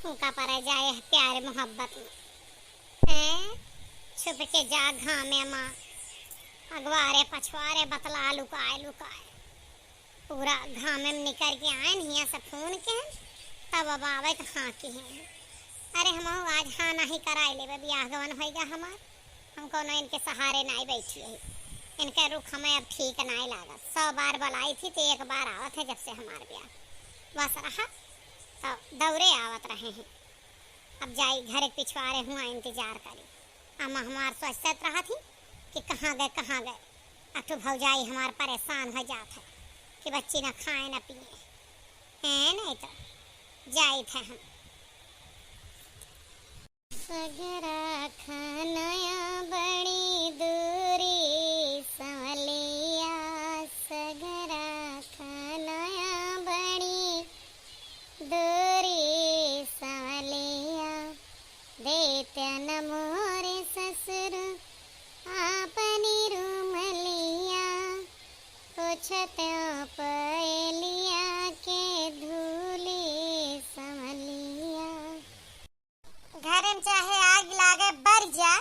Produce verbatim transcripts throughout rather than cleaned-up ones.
उनका परे जाए प्यार मोहब्बत में। हैं? छुप के जा घामे मा, अगवारे पछवारे बतला लुकाए लुकाए। पूरा घामे में निकर के आएन हियाँ से फोन के, तब अब आवे तो हाँ की हैं। अरे हमहू आज हाँ नाही कराए लेबे, बियाह गवन होइगा हमार। हम कौनो इनके सहारे नाही बैठी है। इनके रुख हमें अब ठीक नाही लागत। सौ बार बुलाई थी तो एक बार आवत है जब से हमार बियाह। बस रहा तो दौरे आवत रहे हैं। अब जाई घरे के पिछवारे हुआ इंतजार करी। अम्मा हमार सोचत रहत ही कि कहाँ गए, कहाँ गए। अठू भौजाई हमार परेशान हो जात है कि बच्ची ना खाए ना पिए। हैं, नहीं तो जाइत है हम। सगरा खनया बड़ी दूरी संवलिया, सगरा खनया बड़ी दूरी संवलिया, देत्या न मोरे ससुर आपनी रूमलिया, पोछत्यो पयलिया के धूली संवलिया। घरे में चाहे आग लागे बर जा,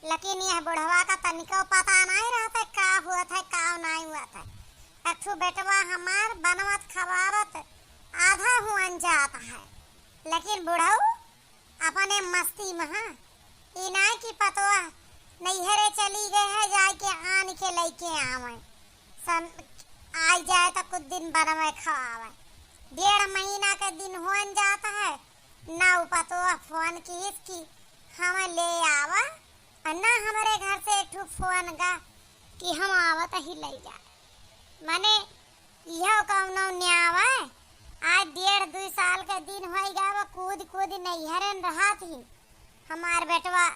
लेकिन यह बुढ़वा का तनिको पता नाही रहत है का हुअत है, का नाही हुअत है। अठू बेटवा हमार बनवत खवावत आधा हुअन जात है, लेकिन बुढ़ऊ अपने मस्ती में, हाँ, ई नाही कि पतवा नैहरे चली गए है, जाए के आन के लइके आवे। सम-, आई जाए तो कुछ दिन बनवे खवावे। डेढ़ महीना के दिन होन जात है, ना उ पतवा फोन कीस कि हमें ले आवा, और ना हमरे घर से एक ठो फोन गा कि हम आवत ही ले जाए। माने इहो कौनो न्याव है? आज डेढ़ दुई साल के दिन होई गवा, कूद कूद नैहरन रहत ही। हमार बेटवा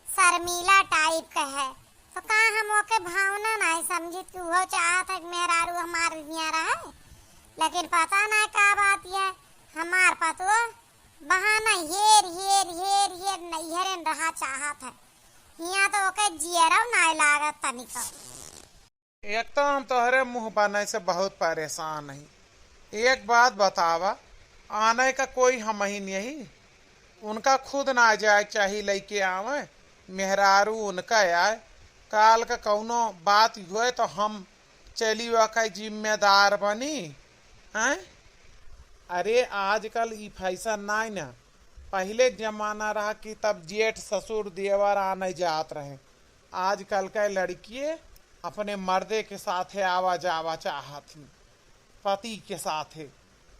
शर्मीला टाइप का है, तो का हम ओके भावना नाही समझित कि उहो चाहत है कि मेहरारू हमार हियाँ रहे, लेकिन पता नाही का बात है, हमार पतवा बहाना हेर हेर हेर हेर नैहरन रहा चाहत है। हियाँ तो ओके जियरौ नाही लागत तनिको। एक तो हम तोहरे मुँह बने से बहुत परेशान ही। एक बात बतावा, आने का कोई हमही नहीं? उनका खुद ना जाए चाही लइके आवे, मेहरारू उनका आए। काल का कौनो बात हुए तो हम चली ओका जिम्मेदार बनी, हैं? अरे आजकल ई फैशन नाई ना, पहिले जमाना रहा कि तब जेठ ससुर देवर आने जात रहे। आजकल के लड़किए अपने मर्दे के साथे आवा जावा चाहत ही, पति के साथे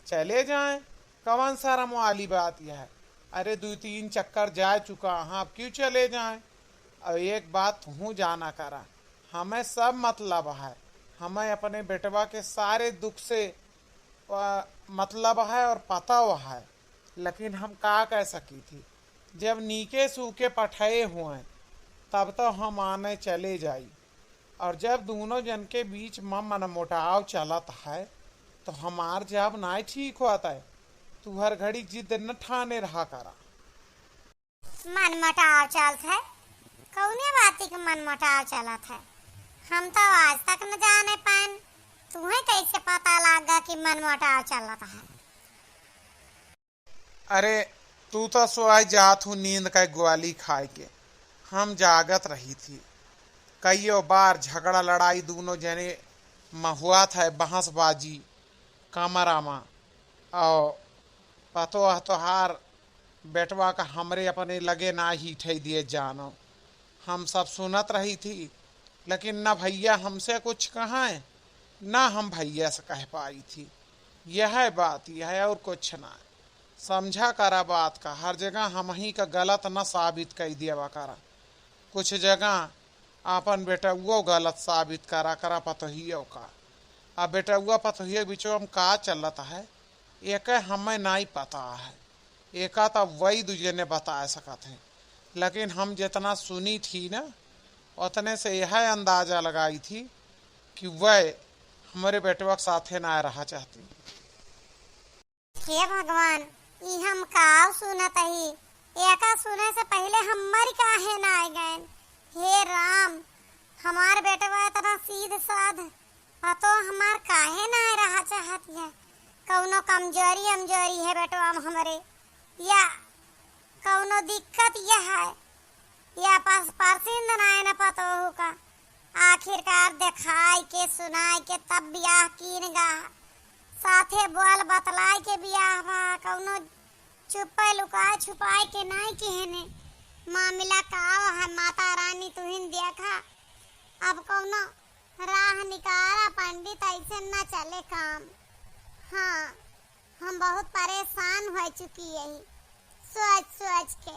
चले जाएं, कवन शर्म वाली बात यह है? अरे दुई तीन चक्कर जा चुका हाँ, अब क्यों चले जाएं? और एक बात तू जाना करा, हमें सब मतलब है, हमें अपने बेटवा के सारे दुख से अ, मतलब है और पता है, लेकिन हम का कह सकी थी, जब नीके सूके पठए हुए तब तो हम आने चले जाई, और जब दोनों जन के बीच में मनमुटाव चलत है तो हमार जब नाई ठीक होत है। तू हर घड़ी जिद न ठाने रहा करा। मनमुटाव चलत है? कौने बाती के मनमुटाव चलत है? हम तो आज तक न जाने पाएन, तुहें कैसे पता लागा कि मनमुटाव चलत है? अरे, तू तो सोई जात हूँ नींद का गोली खाए के, हम जागत रही थी। कईयो बार झगड़ा लड़ाई दोनों जने में हुआ था, बहसबाजी कमरा में, और पतोह तोहार बेटवा का हमरे अपने लगे ना ही ठई दिए जानो। हम सब सुनत रही थी, लेकिन न भैया हमसे कुछ कहें, न हम भैया से कह पाई थी। यह बात, यह और कुछ ना। समझा करा बात का, हर जगह हमही का गलत न साबित कई देवा करा। कुछ जगह आपन बेटउओ गलत साबित करा करा पतोहियो का। अब बेटउआ पतोहियो के बिचवा में का चलत है, एके हमें नाई पता है। एका तो वही दुजने बता सकत हैं, लेकिन हम जितना सुनी थी ना, उतने से यह अंदाजा लगाई थी कि वह हमरे बेटवा के साथे ना रहा चाहती। हे भगवान, ई हम काव सुनत ही? एका सुने से पहिले हम मर काहे ना आ गएन? हे राम, हमार बेटवा इतना सीध साध, पतो हमार काहे ना रहा चाहत है? कौनो कमजोरी अमजोरी है बेटवा में हमरे, या तो दिक्कत यह है, या पस-, पसंद नाय न पतोहू का। आखिरकार देखाई के, सुनाई के तब बियाह कीन गा। साथे बोल बतलाई के बियाह बा, कौनो चुप्पे लुकाए छुपाए के नाय किहने। मामिला का है, माता रानी तुहिन देखा। अब कौनो राह निकारा पंडित, ऐसे न चले काम। हाँ, हम बहुत परेशान हो चुकी यही सोच सोच के।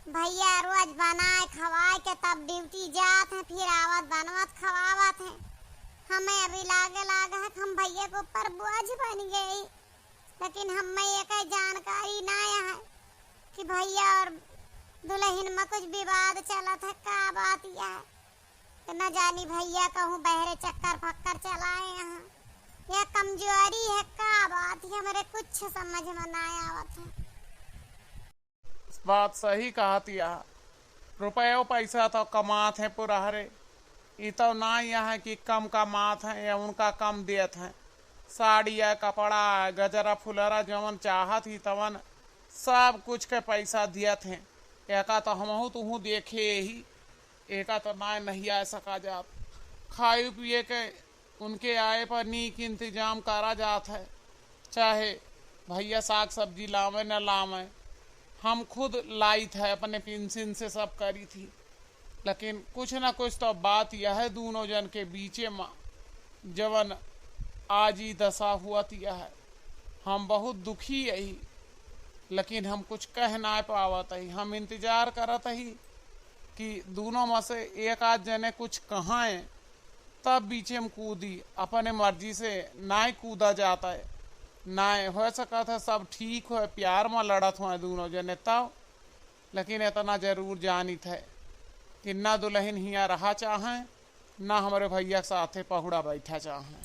भैया रोज बनाए खवाए के तब ड्यूटी जात हैं, फिर आवत बनवत खवावत हैं। हमें अभी लागे लाग है कि हम भैया के ऊपर बोझ बन गई, लेकिन हमें ये कई जानकारी ना है कि भैया और दुल्हन में कुछ विवाद चलत है, का बात यह है। तो न जानी भैया कहूँ बहरे चक्कर फक्कर चलाए यहाँ। यह कमजोरी है का बात, ये हमरे कुछ समझ में ना आवत है। बात सही कहत यह। रुपयो पैसा तो कमात हैं पुरहरे, ई तो ना यह है कि कम कमात हैं या उनका कम देत हैं। साड़ी है, कपड़ा है, गजरा फुलरा जवन चाहत ही तवन सब कुछ के पैसा दियत हैं। एका तो हमहू तुहू देखे ही, एका तो ना नहीं आ सका जात। खाए पिए के उनके आए पर नीक इंतजाम करा जात है, चाहे भैया साग सब्जी लावे न लावे, हम खुद लाइत है, अपने पेंशन से सब करी थी। लेकिन कुछ ना कुछ तो बात यह है दोनों जन के बीचे में, जवन आज ई दशा हुअत यह है। हम बहुत दुखी यही, लेकिन हम कुछ कह ना पावत ही। हम इंतजार करत ही कि दोनों में से एक आध जने कुछ कहें, तब बीचे में कूदी। अपने मर्जी से नाय कूदा जात है, नाय हो सकत है सब ठीक होए, प्यार में लड़त होए दोनों जने तब। लेकिन इतना जरूर जानित है कि ना दुल्हन हियाँ रहा चाहें, ना हमरे भैया के साथे पहुड़ा बैठा चाहें।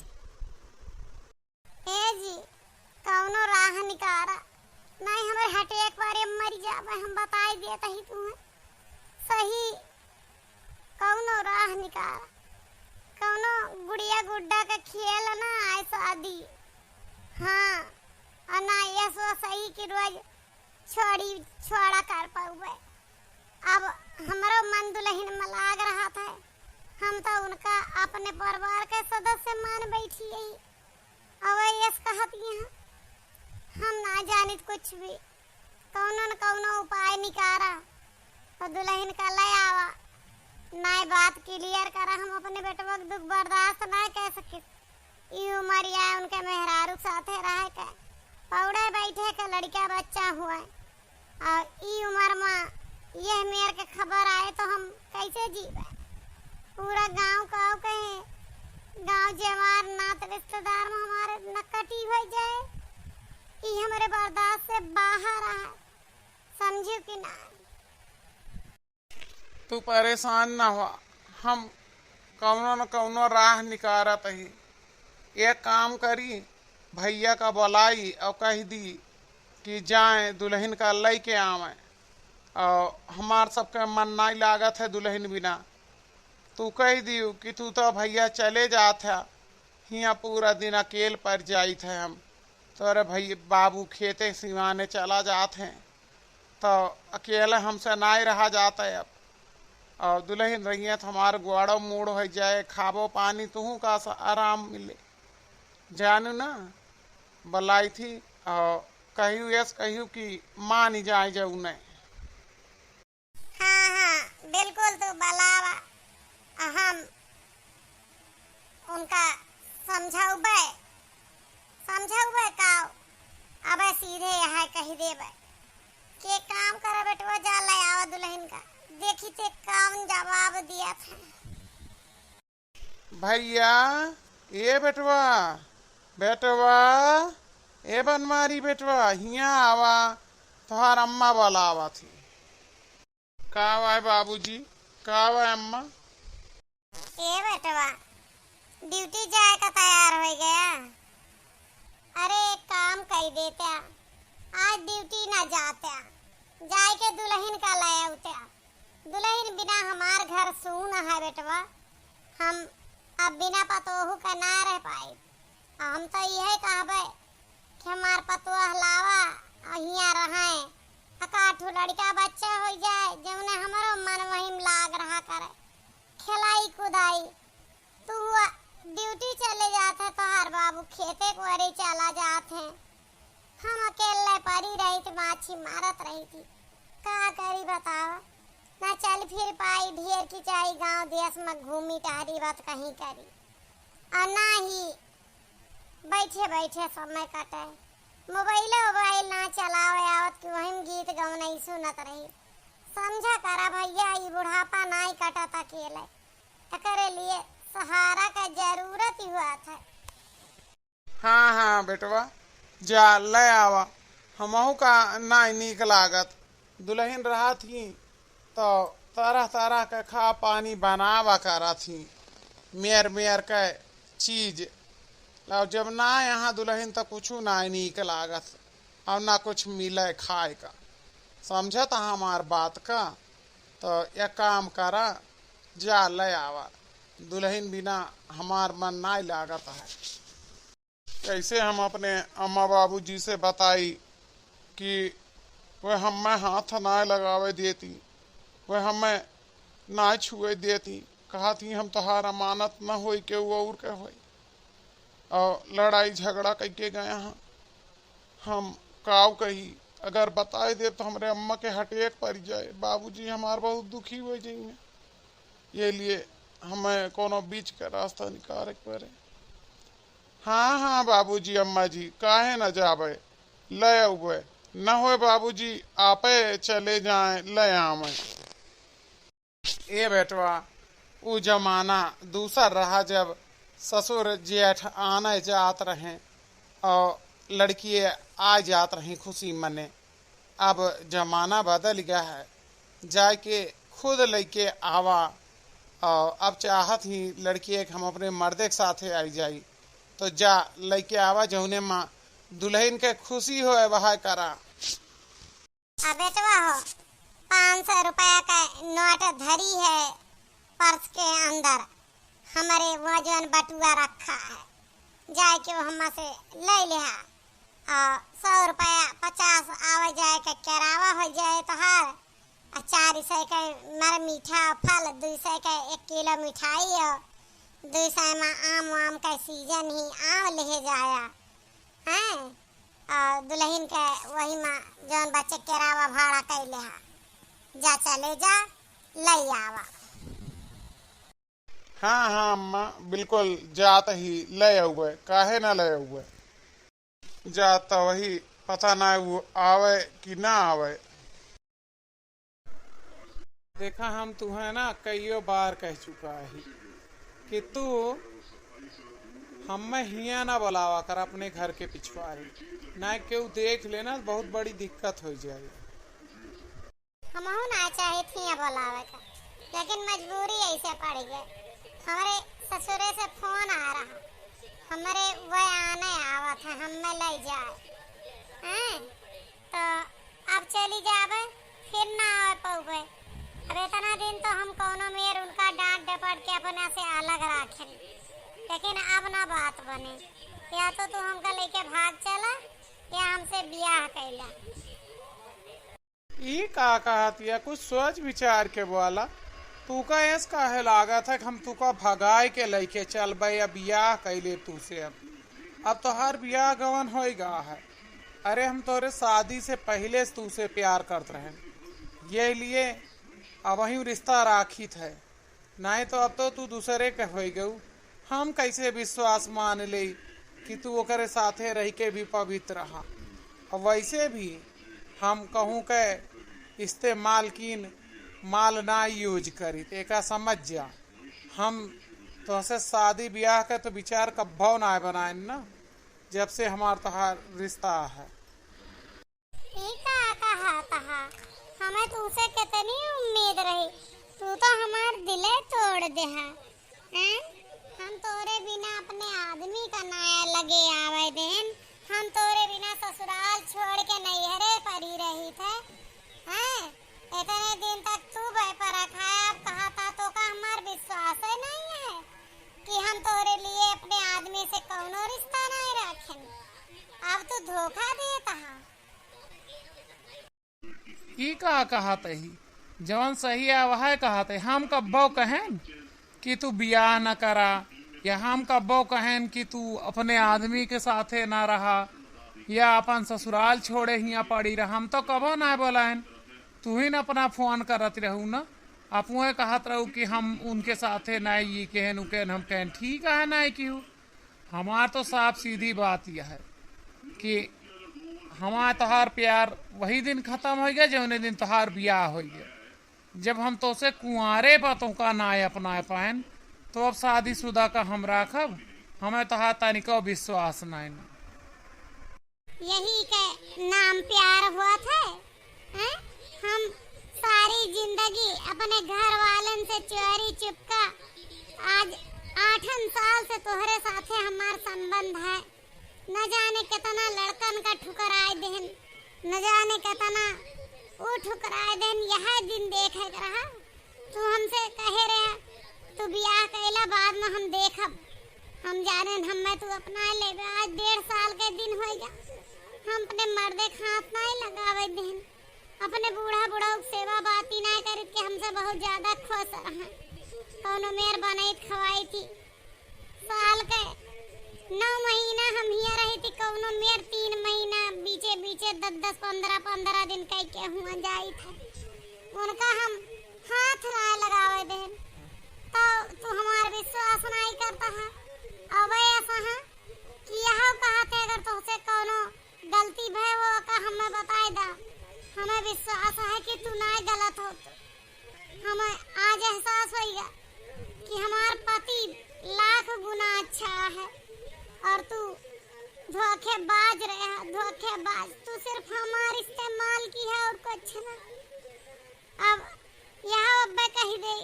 ए जी, कौनो राह निकारा, नहीं हमरे हटे एक बार मरी जाबे, हम बताई देत ही तुम्हें सही, कौनो राह निकारा, कौनो गुड़िया गुड्डा का खेल ना आए शादी। हाँ, और ना ये सो सही कि रोज छोड़ी छोड़ा कर पाउबे। अब हमरो मन दुल्हन में लाग रहा था, हम तो उनका अपने परिवार के सदस्य मान बैठी यही। अब यस कहत यहाँ, हम ना जानित कुछ भी, कौनो न कौनो उपाय निकारा और दुल्हन का ले आवा, नाय बात क्लियर करा। हम अपने बेटवा के दुख बर्दाश्त ना कर सकित। ई उमरिया उनके मेहरारू के साथे रहे के, पौड़े बैठे के लड़का बच्चा हुए, और ई उम्र में यह मेर के खबर आए तो हम कैसे जीवे? पूरा गांव का कहे, गांव जवार नात रिश्तेदार में हमारे नकटी हो जाए, ई हमरे बर्दाश्त से बाहर है, समझू कि ना? तू परेशान ना हुआ, हम कौनो न कौनो राह निकारत ही। एक काम करी, भैया का बुलाई और कह दी कि जाए दुल्हन का लइके आवे, और हमार सबके मन नाई लागत है दुल्हन बिना। तू कह दियो कि तू तो भैया चले जात है, हियाँ पूरा दिन अकेल पर जाइत है हम। तोरे भई बाबू खेते सिवाने चला जात हैं, तो अकेले हमसे नाई रहा जात है अब। और दुल्हन रहिए तो हमार गोड़ो मूड़ हो जाए, खाबो पानी तुहू का स-, आराम मिले। जानू ना, बुलाई थी और कहियो यस कहियो कि मानी जाए जाऊ नहीं। हाँ, हाँ, बिल्कुल तू बुलावा। हम उनका समझाउबे, समझाउबे का, अबे सीधे यहाँ कह देबे। के काम करे बेटवा, जा ले आवा दुल्हन का, देखी ते कौन जवाब दिया था। भैया, ए बेटवा, बेटवा, ए बनमारी बेटवा, हियाँ आवा, तोहार अम्मा बुलावा थी। का बाय बाबूजी, का बाय अम्मा? ए बेटवा, ड्यूटी जाए का तैयार हो गया? अरे एक काम कई देत्या, आज ड्यूटी ना जात्या, जाए के दुल्हन का ले आउत्या। दुल्हन बिना हमार घर सून है बेटवा, हम अब बिना पतोहू का ना रह पाई। हम तो यह कहबे कि हमार पतोह लावा, हियाँ रहें, हका ठुर लड़का बच्चा होइ जाए, जौने हमरो मन वहीं लाग रहा करे, खेलाई कुदाई। तू ड्यूटी चले जात है, तोहार बाबू खेते कोरे चला जात है, हम अकेले पड़ी रही थी, माछी मारत रही थी। का करी बताओ, ना चल फिर पाई, ढेर की चाही गाँव देश में घूमी टहरी, बात कहीं करी, और ना ही बैठे बैठे समय कटे। मोबाइल वोबाइल ना चलावे आवत कि वही में गीत गवनई सुनत रही। समझा करा भैया, ई बुढ़ापा नाई कटत अकेले, एकरे लिए सहारा का जरूरत ही हुआ था। हाँ, हाँ, बेटवा, जा, ले आवा। हमहू का नाई नीक लागत। दुलहिन रहत ही, तो तरह तरह के खा पानी बनावा करत ही, मेर मेर के चीज। और जब ना यहाँ दुलहिन, तो कुछू नाई नीक लागत, और ना कुछ मिले खाए का। समझत हमार बात का? तो एक काम करा, जा, ले आवा। दुलहिन बिना हमार मन नाई लागत है। कैसे हम अपने अम्मा बाबूजी से बताई कि वह हमें हाथ ना लगावे देती, वह हमें ना छुए देती, कहती हम तोहार अमानत न होई, केहू और के होई, और लड़ाई झगड़ा कइके गया हाँ। हम काव कही, अगर बताए देब तो हमरे अम्मा के हटेक पड़ जाए, बाबूजी हमार बहुत दुखी हो जाइए। ये लिए हमें कोनो बीच का रास्ता निकाले के पड़े। हाँ, हाँ बाबूजी, अम्मा जी, काहे न जाबे, ले अउबे। न होए बाबूजी, आपे चले जाए, ले आवे। ए बेटवा, उ जमाना दूसर रहा, जब ससुर जेठ आने जात रहे और लड़किए आ जात रही खुशी मने। अब जमाना बदल गया है, जाके खुद लइके आवा। और अब चाहत ही लड़की एक हम अपने मर्दे के साथे आई जाई, तो जा लइके आवा, जौने माँ दुलहिन के खुशी होए वह करा। आ बेटवा हो, पाँच सौ रुपया का नोट धरी है पर्स के अंदर, हमरे वो जौन बटुआ रखा है, जाए के वो हम्मा से ले लिहा। आ सौ रुपया पचास आवे जाए के किरावा हो जाए तोहार, आ चार सौ के मर मीठा फल, दू सौ के एक किलो मिठाई हो, दू सौ में आम वाम का सीजन ही आम ले जाया। हैं? और दुलहिन के वही में जौन बच्चे किरावा भाड़ा कैले हा, जा चले जा, ले आवा। हाँ, हाँ अम्मा, बिल्कुल जात ही ले अउबे, काहे ना ले अउबे। जात तो वही पता ना वो आवे कि ना आवे। देखा, हम तुहें ना कइयो बार कह चुका ही कि तू हमें हियाँ ना बोलावा कर अपने घर के पिछवारी, ना केहू देख लेना, बहुत बड़ी दिक्कत हो जाए। हमहू ना चाहे थी बोलावे का, लेकिन मजबूरी ऐसे पड़ गए। हमरे ससुरे से फोन आ रहा, हमरे वह आने आवत है, हमें ले जाए। हैं? तो अब चली जाबे, फिर ना आवे पउबे। अब इतना दिन तो हम कौनो मेर उनका डांट डपट के अपना से अलग राखेन, लेकिन अब ना बात बने। या तो तू हमका लेके भाग चला, या हमसे बियाह कैला। ई का कहत या? कुछ सोच विचार के बोला। तू का ऐस काहे लागत है कि हम तू का भगाए के लेके चलबे या बियाह कैले तू से? अब, अब तो हर बियाह गवन होई गा है। अरे, हम तोरे शादी से पहिले से तू से प्यार करत रहे, ये लिए अब वहीं रिश्ता राखित है। नाहीं तो अब तो तू दूसरे के होई गऊ। हम कैसे विश्वास मान लेई कि तू ओकरे साथे रह के भी पवित्र रहा? और वैसे भी हम कहूँ के इस्तेमाल कीन माल ना यूज करी, तो एका समझ जा। हम तोहसे शादी ब्याह के तो विचार कब्बो ना बनाएन ना, जब से हमार तोहार रिश्ता है। ई का कहत हा? हमें तूसे कितनी उम्मीद रही, तू तो हमार दिले तोड़ देहा। हैं? हम तोरे बिना अपने आदमी का नाया लगे आवे देन, हम तोरे बिना ससुराल छोड़ के नैहरे परी रही थे। हैं? इतने दिन तक तू बेपरख है, अब कहत हा तो का हमार विश्वास ही नहीं है कि हम तोरे लिए अपने आदमी से कौनो रिश्ता नहीं रखेन? अब तू धोखा देत हा। ई का कहत ही? जवन सही है वह कहत ही। हम कब्बो कहेन कि तू बियाह न करा, या हम कब्बो कहेन कि तू अपने आदमी के साथे ना रहा, या अपन ससुराल छोड़े हियाँ पड़ी रहा, हम तो कबो ना बोलाएन। तू ही न अपना फोन करत रहू न, अपुए कहत रहू कि हम उनके साथे ना, ये कहेन, उ कहेन, हम कहेन, ठीक है, ना किहू। हमार तो साफ सीधी बात यह है कि हमार तोहार प्यार वही दिन खत्म होइ गया जौने दिन तोहार बियाह होइ गया। जब हम तोसे कुंवारे पा तोहका नाय अपनाए पाएन, तो अब शादीशुदा का हम राखब? हमें तोहार तनिको विश्वास नाय ना। यही के नाम प्यार होत है, हैं? हम सारी जिंदगी अपने घर वालन से चोरी चुपका, आज आठन साल से तोहरे साथे हमार संबंध है। न जाने कितना लड़कन का ठुकराए देहन, न जाने कितना उ ठुकराए देहन, यह दिन देखे के रहा। तू हमसे कहे रहे, तू बियाह कइला, बाद में हम देखब। हम जानेन, हमें तू अपना लेबे। आज डेढ़ साल के दिन होइ गया, हम अपने मर्दे के हाथ नाहीं लगावे देहन। अपने बूढ़ा बुढ़ऊ के सेवा बाती नाहीं करित के हमसे बहुत ज्यादा खुश रहा। कौनो मेर बनइत खवाइत ही। साल के नौ महीना हम हियाँ रही थी, कौनो मेर तीन महीना बीचे बीचे दस दस पन्द्रह पन्द्रह दिन कह के हुआँ जाइत है। उनका हम हाथ नाय लगावे देन, तो तू हमार विश्वास नाय करता है। अब ऐसा है कि यह कहत है, अगर तोहसे कौनो गलती भय हो का हमें बताए दा, हमें विश्वास है कि तू नाय गलत हो। हमें आज एहसास होइगा कि हमार पति लाख गुना अच्छा है और तू धोखेबाज रहे, धोखेबाज। तू सिर्फ हमार इस्तेमाल की है और कुछ ना। अब यह अब्बे कही दे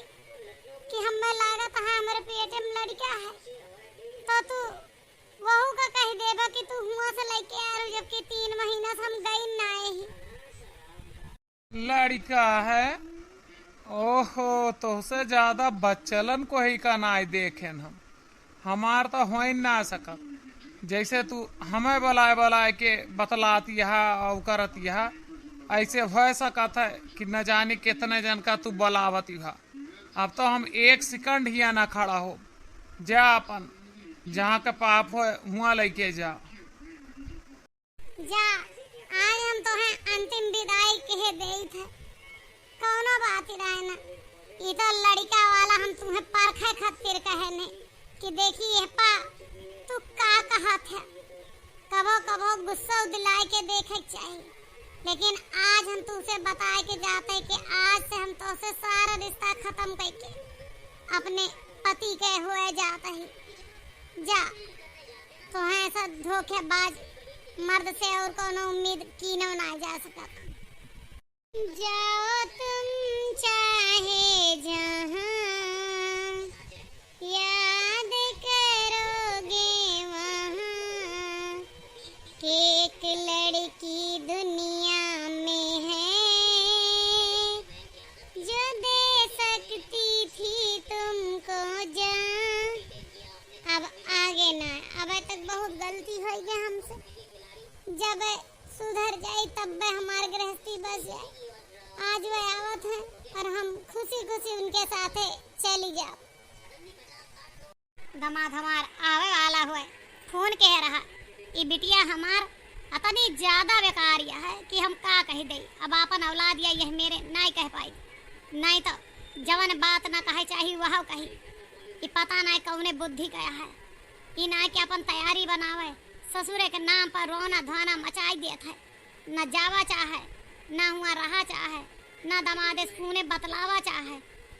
कि हमें लागत है हमारे पेट में लड़का है, तो तू वहू का कही देबा कि तू हुआँ से लेके आ रही, जबकि तीन महीना से हम गई ना ही। लड़का है? ओहो, तोहसे ज्यादा बच्चलन कोई का नाय देखेन हम। हमार तो होइ ना सकत। जैसे तू हमें बुलाए बुलाए के बतलात यहा और करत यहा, ऐसे हो सकत है कि न जानी कितने जन का तू बुलावत यहा। अब तो हम एक सेकंड हिया ना खड़ा हो। जा अपन, जहाँ का पाप हो, हुआँ लेके जा। जा, आज हम तोहे अंतिम विदाई कहे देइत है। कौनो बात ही रहे ना, ई तो लड़का वाला हम तुम्हें परखे खातिर कहे ने कि देखी ये पा तू का कहत है। कबो कबो गुस्सा दिलाए के देखे के चाही, लेकिन आज हम तुमसे बताए के जाते कि आज से हम तोसे सारा रिश्ता खत्म करके अपने पति के हुए जाते हैं। जा, तोहे ऐसा धोखेबाज मर्द से और कौनो उम्मीद कीनो ना जा सकत। जाओ तुम चाहे जहाँ, याद करोगे वहाँ, कि एक लड़की दुनिया में है, जो दे सकती थी तुमको जान। अब आगे ना, अब तक बहुत गलती होइ गया हमसे। जब सुधर जाई तब हमार गृहस्थी बस जाई। आज वह आवत हैं और हम खुशी खुशी उनके साथे चली जाब। दमाद हमार आवे वाला हुए, फोन कह रहा, ई बिटिया हमार अतनी ज्यादा बेकार या है कि हम का कही दे। अब आपन औलाद या यह मेरे नाय कह पाई, नाय तो जवन बात ना कहे चाही वह कही। ई पता नाय कौने बुद्धि गया है, ई नाय के अपन तैयारी बनावे, ससुरे के नाम पर रोना धोना मचाई देत है। न जावा चाहे, न हुआँ रहा चाहे, न दमादे से फोने बतलावा चाहे।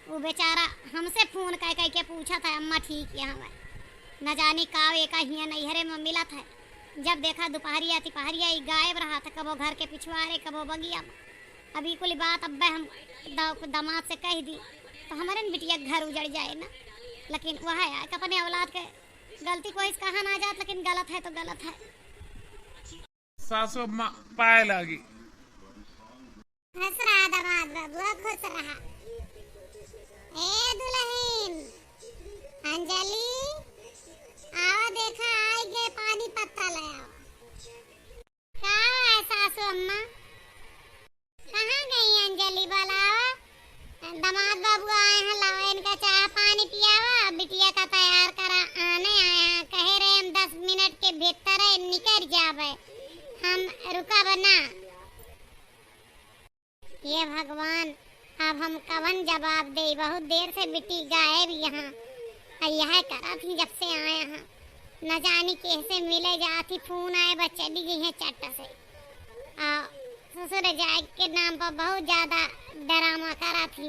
उ बेचारा हमसे फोन कह कह के पूछत है, "अम्मा ठीक है हमें?" न जानी का एका हियाँ नैहरे में मिलत है। जब देखा दुपहरिया तिपहरिया ई गायब रहत है, कबो घर के पिछुआरे, कबो बगिया में। अब ई कुल बात अब्बे हम द-, दमाद से कह दी तो हमरे न बिटिया के घर उजड़ जाए ना। लेकिन वह है कि अपने औलाद के गलती कोई से कहा ना जात, लेकिन गलत है तो गलत है। सासू अम्मा पाए लागी। खुश रहा दमाद बबुआ, खुश रहा। ए दुल्हन अंजलि, आओ देखा, आई गए पानी पत्ता ले आओ। का है सासू अम्मा? कहाँ गई बोलावा, दामाद बाबू आए हैं, लावा इनका चाह पानी पियावा, बिटिया का तैयार करा, आने आए हैं, कहे रहे हम दस मिनट के भीतर निकल जावे, हम रुकब ना। ये भगवान, अब हम कवन जवाब देई? बहुत देर से बिटी गायब यहाँ, आ यह करत ही जब से आया हाँ, न जानी कैसे मिले जात ही, फोन आए बस चली गई है चट से। आ ससुर जाए के नाम पर बहुत ज्यादा ड्रामा करत ही,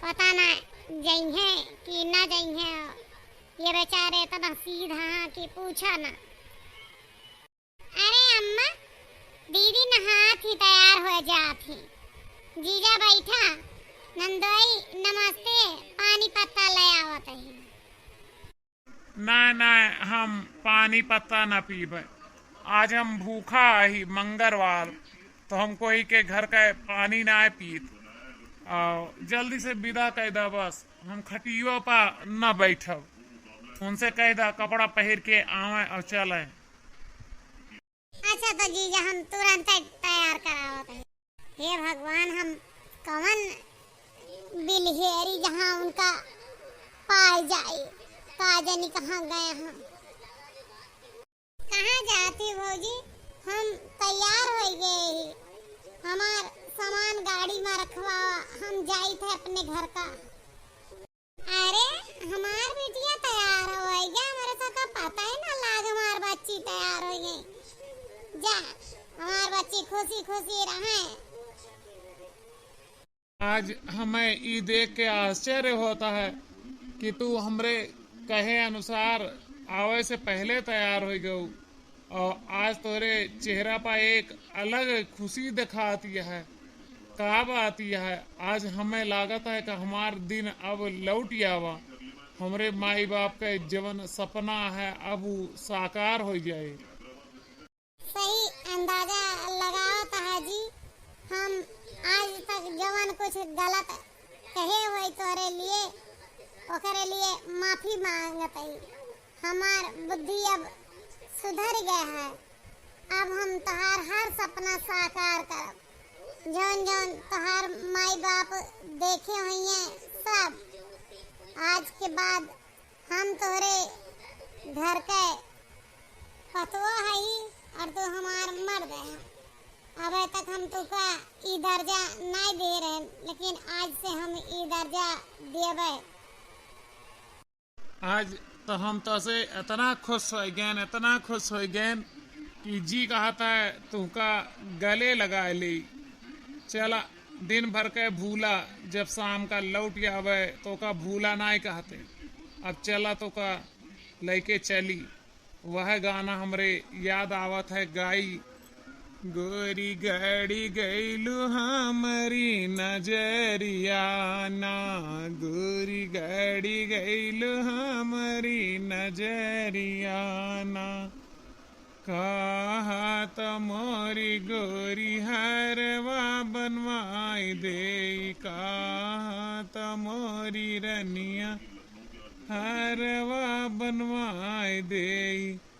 पता ना जइहे कि ना जइहे। ये बेचारे इतना सीधा हाँ कि पूछा ना। अरे अम्मा, दीदी नहात ही तैयार हो जात ही। जीजा बैठा, नंदोई नमस्ते, पानी पत्ता ले आवत ही। ना, ना, हम पानी पत्ता ना पीबे। आज हम भूखा ही, मंगलवार, तो हम कोई के घर का पानी ना पीत। आ, जल्दी से विदा कर दा बस, हम खटियो पा ना बैठब। उनसे कह दा कपड़ा पहिर के आवे और चले। अच्छा, तो जीजा हम तुरंत तैयार करावत है। हे भगवान, हम कवन बिलहेरी जहाँ उनका पाए जाए, का जानी कहाँ गए हम। कहाँ जाती भौजी, हम तैयार हो गए ही, हमार सामान गाड़ी में रखवा, हम जाई थे अपने घर का। अरे, हमार बिटिया तैयार होइ गया, हमरे सबका पता ही ना लाग, हमार बच्ची तैयार होइ गई। जा, हमार बच्ची खुशी खुशी रहे। आज हमें ई देख के आश्चर्य होता है कि तू हमरे कहे अनुसार आवे से पहले तैयार होइ गऊ। और आज तोरे चेहरा पर एक अलग खुशी दिखाती है। का बात यह है, आज हमें लागत है कि हमार दिन अब लौट आवा, हमरे माई बाप के जवन सपना है अब उ साकार हो जाए। सही अंदाजा लगावत है जी, हम आज तक जवन कुछ गलत कहे हुए तोरे लिए, ओकरे लिए माफी मांगत हई। हमार बुद्धि अब सुधर गया है। अब हम तोहार हर सपना साकार करब। जौन जौन तोहार माई बाप देखे होइए सब, आज के बाद हम तोहरे घर के पतोह हई और तू हमार मर्द है। अब तक हम तुका ई दर्जा नहीं दे रहे, लेकिन आज से हम ई दर्जा देबे। आज तो हम तोसे इतना खुश हो गए, इतना खुश हो गए कि जी कहता है तुमका गले लगा ली। चला, दिन भर के भूला, जब शाम का लौट आवे तो का भूला नहीं कहते। अब चला तो का लेके चली। वह गाना हमरे याद आवत है गाई। गोरी गड़ी गईलू हमरी नजरिया ना, गोरी गड़ी गईलू हमरी नजरिया ना। कहा त मोरी गोरी हरवा बनवाई दे, कहा त मोरी रनिया हरवा बनवाई दे।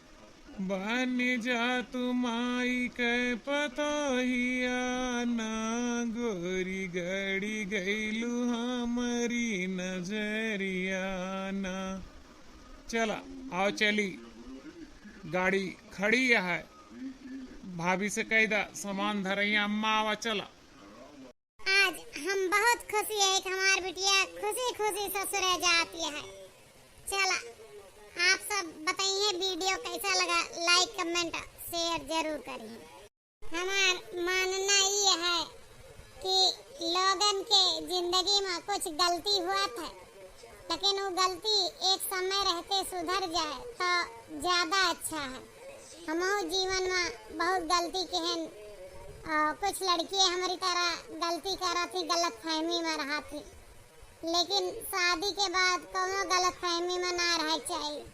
बन जा तू माई के पतोहिया ना, गोरी गड़ी गईलू हमरी नजरिया ना। चला, आओ चली, गाड़ी खड़ी है, भाभी से कह दा सामान धरैया, अम्मा आवा, चला। आज हम बहुत खुशी है कि हमार बिटिया खुशी खुशी ससुरे जाती है। चला, आप सब बताइए video कैसा लगा, like, comment, share जरूर करिए। हमार मानना ये है कि लोगन के जिंदगी में कुछ गलती हुआ था, लेकिन वो गलती एक समय रहते सुधर जाए तो ज्यादा अच्छा है। हमहू जीवन में बहुत गलती केहन, अ, कुछ लड़कियां हमारी तरह गलती करत ही, गलत फहमी में रहत ही, लेकिन शादी के बाद कौनो गलत फहमी में ना रहे के चाहिए।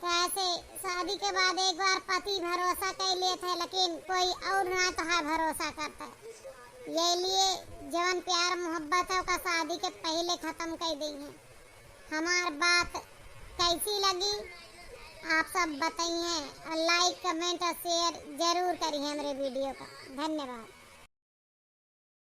कैसे शादी के बाद एक बार पति भरोसा कर लेत है, लेकिन कोई और ना तोहार भरोसा करता है। ये लिए जवन प्यार मोहब्बत है, ओका शादी के पहले खत्म कर दी है। हमार बात कैसी लगी, आप सब बताइए और like, comment और share जरूर करिए हमरे video का। धन्यवाद।